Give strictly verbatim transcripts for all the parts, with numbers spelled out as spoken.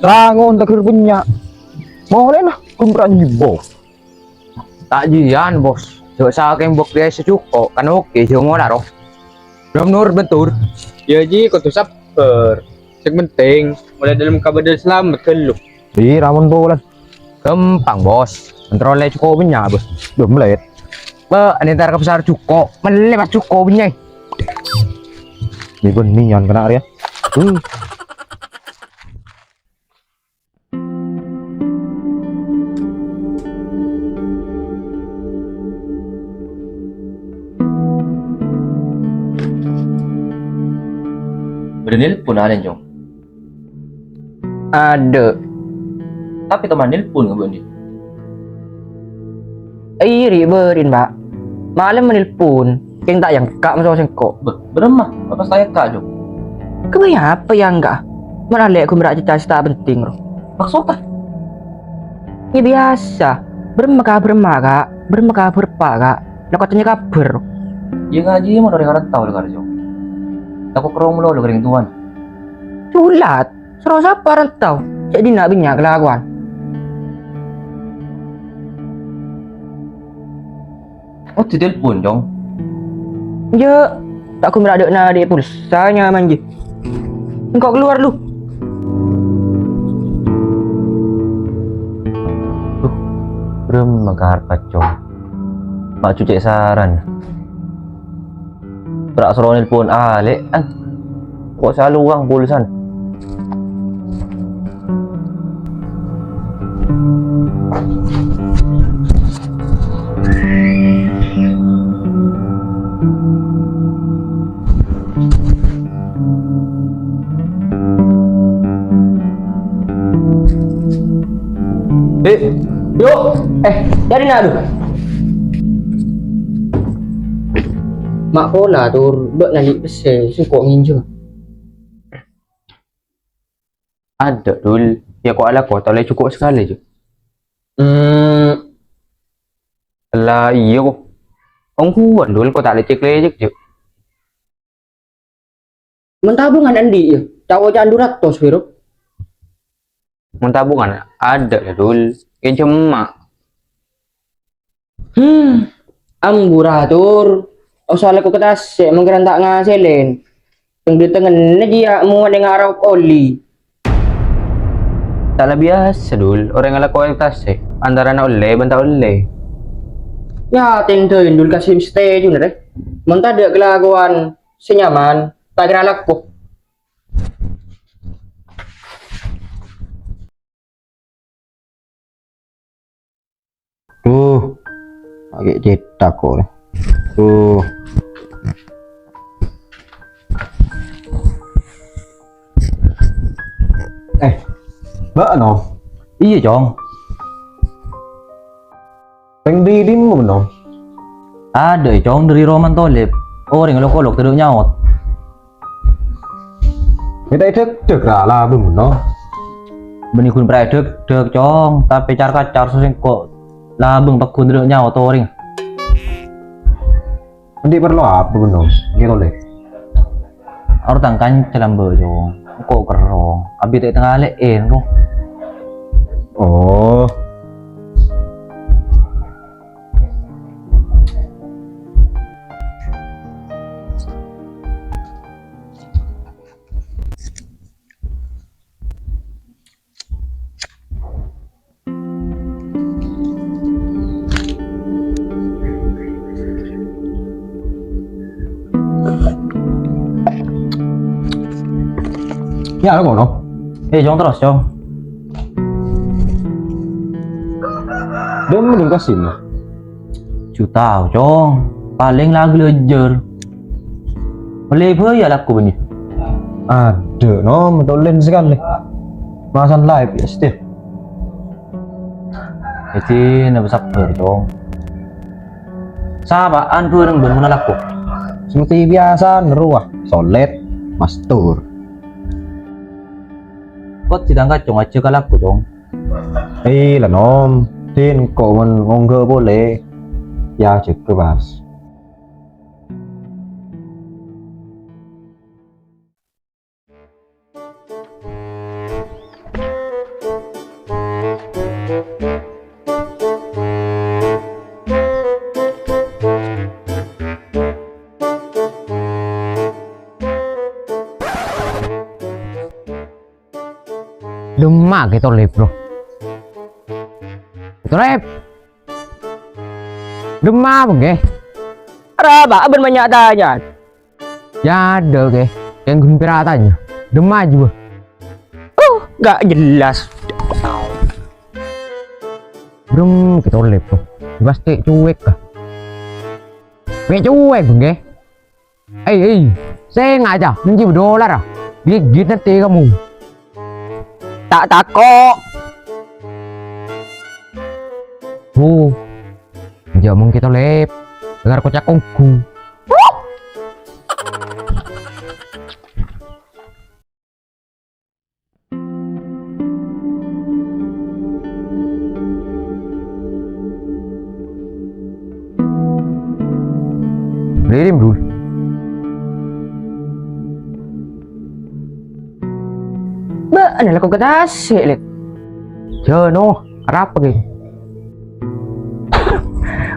Rangon tager bânnya'. Molèna ghun pernah nyèbâ. Ta' jiyâ, Bos. Jhâ' sakèng bâkto sè jhuko', kan oke, jhâ' mola, ro. Rom nur bentur. Iyâ, Ji, kodhu sabbhâr. Sè penting, molaè dâlem kabâdâ'ân salamet ghâllu. Iyâ, ramon bulan. Ghâmpang, Bos. Èntar ollè jhuko' bânnya', Bos. Duh, mellèt. Bâ, èntar ka pasar jhuko'. Mellè pas jhuko' bânnya'. Ni bânnè nyan kèna rèya. Uh. Bâdâ nelpon alèn, Cong. Adâ'. Tapè toman nelpon ka bâ'na. Iri bârin, Pak. Malem nelpon, kèng ta' èyangka' maso sengko'. Bâ-, bârâmma? Apa ta' èyangka', Cong? Kèbâ apa èyangka'? Mon alè' ghun mèra' cèta sè ta' penting, ro. Maksodda? Iyâ biyasa. Bârâmma kabhâr emma', Ka'? Bârâmma kabhâr eppa', Ka'? La kotanya kabhâr, ro. Iyâ ngajhi mon orèng arantau, Cong. Tako' kerrong malolo ka rèng towana. Culat. Soro sapa rantau? Cè' dinna' bânnya' kalakowan. Oh, ditelpon, Cong. Jâ', ta' ghun mèra' dâ' na' dâ' pulsa nyaman, jhi. Engko' kalowar, lu. Duh, bârâmma karpa, Cong. Ma' jhu cè' saran. Pèra' soro nelpon alè', an. Ko' sè alowang pulsana. Eh, yo, eh, dâri na' du. Ma' pola, Tur, bâ'na li' pèssè, sengko' ngènjhâm. Adâ', Dul. Yâ, ko' alako, ta' ollè jhuko' sakalè, jhi. Hmm. Ella, iyâ, ko'. Ongghuwân, Dul, ko' ta' lècèk-lècèk, jhi. Mon tabungan andi', yâ? Ca'-oca'an du ratos, pèro? Mon tabungan adâ', la, Dul. Ngènjhâm emma'. Hmm, ambu ra, Tur. Osa alako ka tasè', mon kèra ta' ngasèlè. Teng-dâtengnganna jiyâ mowa neng arok oli. Ta' la biyasa, Dul, orèng alako ka tasè', antarana ollè bân ta' ollè. Yâ, tèndhâi, Dul, Kasim setuju, nèra. Mon tadâ' kalakowan sè nyaman, ta' kèra alako. Duh, lagi cetak kok. Duh. Eh, Mbak No. Iyâ, Cong. Pèng bidhimma, Nom? Adâ', Cong, dâri Roman Tolib. Orèng lo-kolok tadâ' nyaot. Mènta èdhâk-dhâk ra labâng, Nom. Bânnè ghun pèra' èdhâk-dhâk, Cong, tapè car-kacar so sengko' labâng pagghun tadâ' nyaot orèng. Andi' parlo apa, Nom? Ghi' tolè. Arot tang kanca lambâ', Cong. Engko' kerrong. Abit ta' tangalè'è, ro. Oh. Ya, lo kono. Eh, Cong, terros, Cong. Dâ' mending kasih, nah. Ju tao, Cong. Palèng la ghâlâjâr. Ollè bhâi alako bânnè. Adâ', Nom, tolèn sakalè. Masan live, yâ, Steve. Dhâddhi, napa sabbhâr, Cong. Sapa'an bhâreng bân mon alako. Seperti biasa, rowa, solèt, mastur. Kok ditangka, Cong, ajhâ' ka alako, Cong. Iyâ la, Nom. Dhin, ko' mon ngongghâ polè. Yâ, jâgâ, pas. Dâ'emma Kè Tolèp, Bro? Kè Tolèp. Dâ'emma, Bung, Kè? Arapa bâ'na bânnya' tanya? Yâ, adâ', Kè. Kèng ghun pèra' tanya. Dâ'emma jiâ, Bro? Uh, gak jelas. Bro, Kè Tolèp, Bro. Pastè cuek, kah? Mè' cuek, Bung, Kè? Ei, ei, sènga' jâ, men jiâ bâdâ olar, ah. Gigit nanti kamu. Ta' tako'. Bu, jâ' mon Kè Tolèp, dengar kocak ongghu. Ririm, Dul. Bâ'na alako ka tasè', Lèt. Jâ, no, arapa, Kè?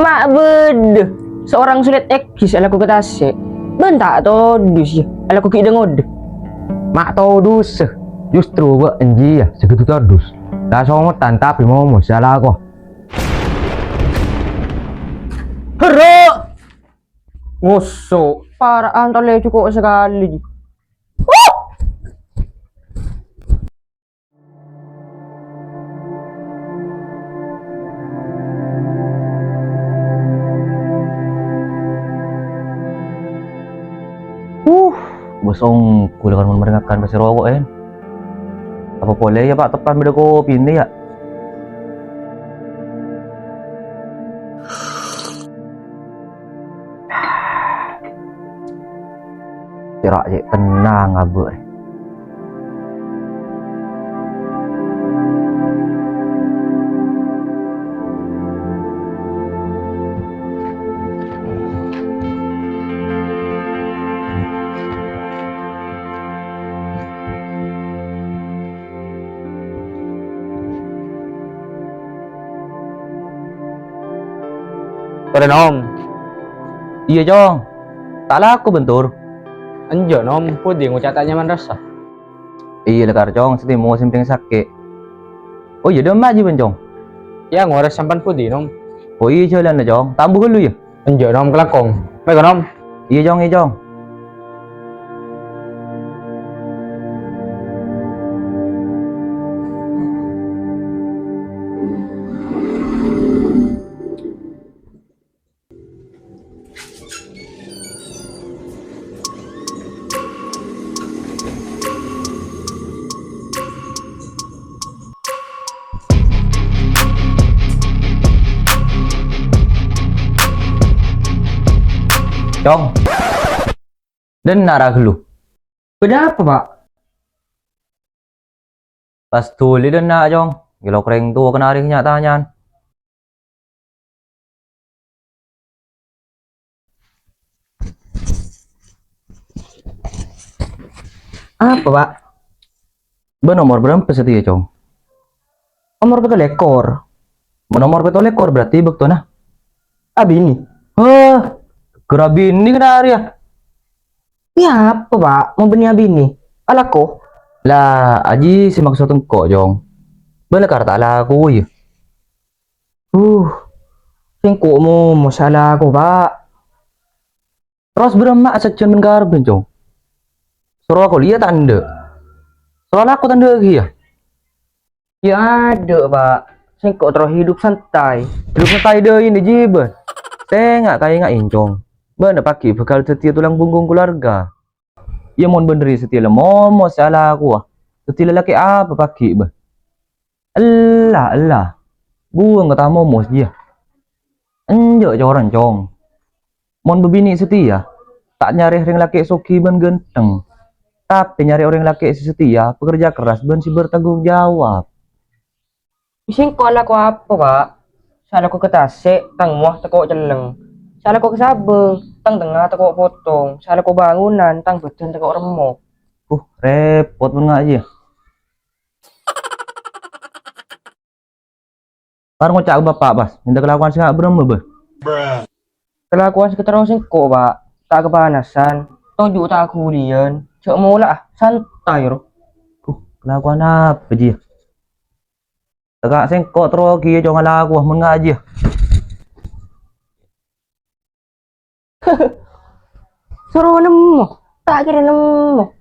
Ma' bâdâ seorang Sulit Egis alako ka tasè'. Bâ'na ta' todus, yâ, alako ghi' dâ-ngodâ. Ma' todus, justru bâ'na jiyâ sè kodhu todus. La songotan tapè momo sè alako. Herra! Ngoso', para'an tolè jhuko' sakalè. Uh, bâs ongghu la kan mon marè ngakan pèssè roko', en. Apa polè, yâ, Pa', teppan bâdâ kopina, yâ? Pèra' cè' tennang abâ'. Torè, Nom. Iyâ, Cong. Ta' alako, Bentur. Enjâ', Nom. Budi ngoca' ta' nyaman rassa. Iyâ, la kar, Cong. Sè tèmo sè pèng sakè'. Oh iyâ, dâ'emma jiyâ bân, Cong? Yâ, ngores sampèyan budi, Nom. Oh iyâ, jhâlân la, Cong. Tambu ghâllu, yâ? Enjâ', Nom, kalangkong. Mèko, Nom. Iyâ, Cong, iyâ, Cong. Cong. Dâ'enna' ra ghâllu. Bâdâ apa, Pa'? Pas dhuli dâ'enna', Cong. Ghelok rèng towa kennarè nya-tanya'an. Apa, Pa'? Bân omor bârâmpa satèya, Cong? Omor pètto lèkor. Mon omor pètto lèkor berarti bâktona abinè. Hah, ghâr abinè kennarè, yâ? Yâ apa, Pa'? Mon bânnè abinè, alako. La, ajiyâ sè maksod engko', Cong. Bân la kar ta' alako, yâ? Uh, sèngko' momo sè alako, Pa'. Terros bârâmma sajân bân karbhân, Cong? Soro akollè ta' endâ'? Soro alako ta' endâ' kèya? Yâ adâ', Pa'. Sèngko' terro hidup santai. Hidup santai dâi nè jiyâ bân. Sènga' kaènga'è, Cong. Bâ'na paghi' bhâkal dhâddhiyâ tulang punggung kaluarga. Yâ mon bhender satèya la momo sè alakowa. Dhâddhi lalakè' apa paghi' bân? Ella, ella. Buwâng ka ta' momo jiyâ. Enjâ' corèn, Cong. Mon bâbinè' satèya, ta' nyarè rèng lakè' soghi bân ghântheng, tapè nyarè orèng lakè' sè satèya, pekerja keras bân sè bertanggung jawab. Sèngko' alako apa, Pa'? Sè alako ka tasè', tang mowa tako' celleng. Sè alako ka sabâ, tang tengnga tako' potong. Sè alako bângonan, tang bâdân tako' remmok. Uh, rèpot mon nga' jiyâ. Par ngoca' ka bapa' pas, mènta kalakowan sè nga' bârâmma, bâ? Kalakowan sè katerro sèngko', Pa'. Ta' kapanasan, toju' ta' ghuliyân, jhâ' mola'a, santai, ro. Uh, Kalakowan apa jiyâ? Teka' sèngko' terro kèya, Cong, alako, mon ngajhi. Soro nemmo, ta' kèra nemmo.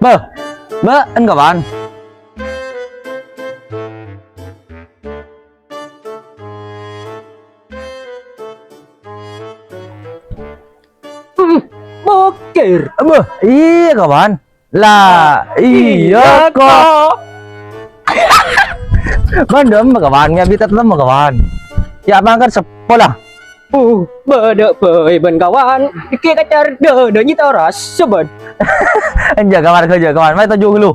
Bâh, bâ'en, kawan. Hmm, Bokir. Bâh, iyâ, kawan. Lah, iyâ, kok. Bâ'en dâ' emma, kawan, ngabit dâ' emma, kawan. Yâ, mangkat seppo, lah. Uh, bâdâ bhâi bân kawan, èkè kacar dâdâ nyèta rasa bân. Enjâ', kawan, enjâ', kawan. Mari toju' ghâllu.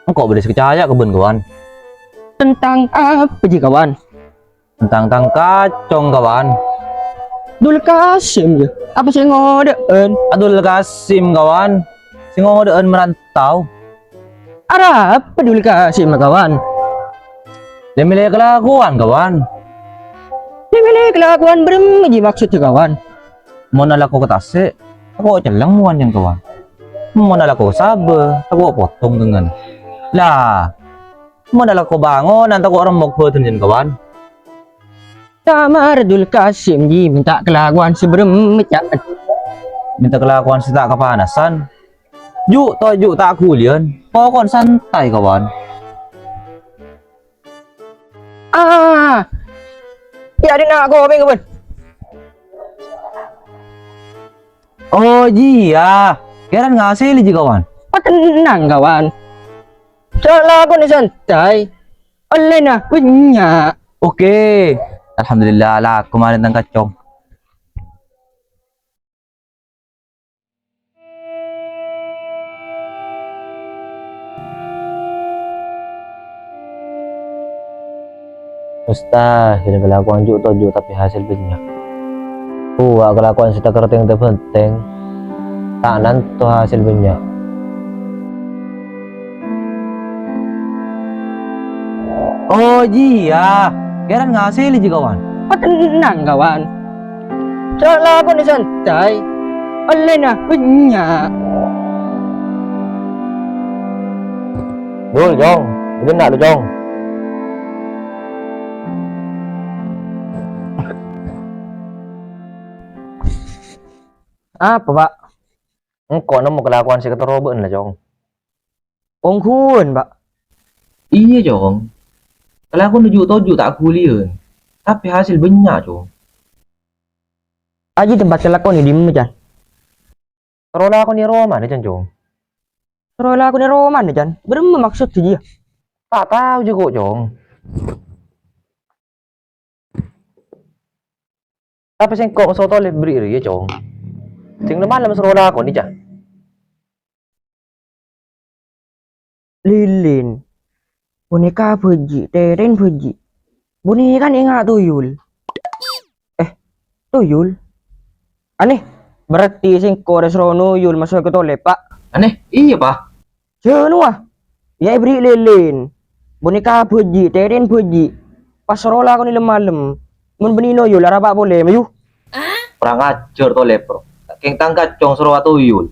Engko' bâdâ sè kacaya ka bâ'en, kawan. Tentang apa jiyâ, kawan? Tentang tang kacong, kawan. Dul Kasim, yâ? Apa sè ngodâ'ân? Adul Kasim, kawan. Sè ngodâ'ân merantau. Arapa Dul Kasim, kawan? Lè-mèlè kalakowan, kawan. Lè-mèlè kalakowan bârâmma jiyâ maksoddhâ, kawan? Mon alako ka tasè', tako' celleng mowan, kawan. Mon alako ka sabâ, tako' potong kèngngan. Lah, mon alako bângonan, tako' remmok bhâdhân, kawan. Tamar Dul Kasim, jiyâ, mènta kalakowan sè bârâmma, ca'na. Mènta kalakowan sè ta' kapanasan. Ju' toju' ta' ghuliyân, pokok santai, kawan. Ah, yâ, dina' kopèng, kawan. Oh, jiyâ. Kèran ngasèlè jiyâ, kawan. Oh, tenang, kawan. Jhâ' lakonè santai. Ollèna bânnya'. Oke. Alhamdulillah, lako marèn tang kacong. Mustahil kalakowan ju' toju' tapè hasil bânnya'. Buwâ' kalakowan sè ta' kertèng ta' bhântèng, ta' nanto hasil bânnya'. Oh, jiyâ. Kèran ngasèlè jiyâ, kawan. Oh, tenang, kawan. Jhâ' lakonè santai. Ollèna bânnya'. Dul, Cong. Bâgiyân lu, Cong. Apa, Pak? Engko' nemmo kalakowan sè èkaterro bâ'en la, Cong. Ongghuwân, Pak. Iyâ, Cong. Kalakowan ju' toju' ta' ghuliyân, tapè hasil bânnya', Cong. Ajiyâ tempat kalakowan è dimma, Can? Terro lakonè è romana, Can, Cong. Terro lakonè è romana, Can? Bârâmma maksoddhâ jiyâ? Ta' tao jiyâ ko', Cong. Tapè sèngko' maso' tolè bâri' rèya, Cong. Sèng malem soro lakonè, Ca. Lilin. Boneka bâji', teren bâji'. Boneka nènga' tuyul. Eh, tuyul? Anè, berarti sèngko' rè soro nuyul maso' ka tolè, Pa'. Anè, iyâ, Pa'. Jhâ' nowa, yâ èberri' lilin. Boneka bâji', teren bâji'. Pas soro lakonè lem-malem. Mon bânnè noyol, arapa polè, mayu. Kurang ajar to, Lepro. Kèng tang kacong soro atuyul.